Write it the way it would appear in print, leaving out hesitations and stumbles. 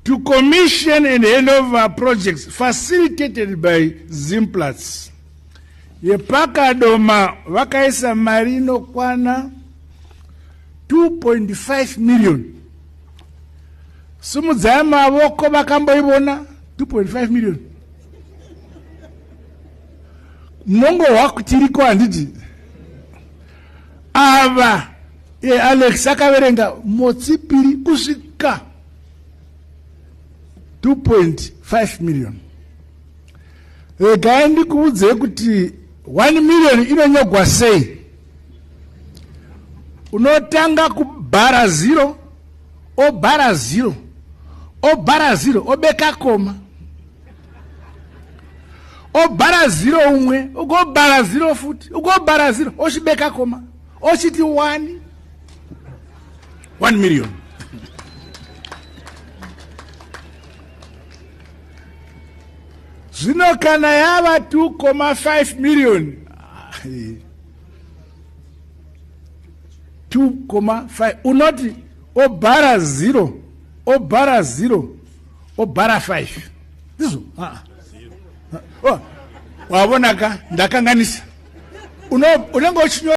To commission and hand over projects facilitated by Zimplats. YepaKadoma vakaisa mari inokwana 2.5 million. Sumudzai mavoko vakamboivona 2.5 million. Munongohwa kuti iriko handiti? Ava Alex akaverenga motsipiri kusvika 2.5 million. Regai ndikuudzei kuti 1 million inonyogwa sei. Unotanga kubhara 0, obhara 0, obhara 0, obeka koma, obhara 0 umwe, ugobhara 0 futi, ugobhara 0, ochibeka koma, ochiti 1 1 million. Zvino kana yava 2.5 million, 2.5 unoti obhara 0, obhara 0, obhara 5. Ndizvo? Oh, wavonaka ndakanganisa. Unenge uchinyora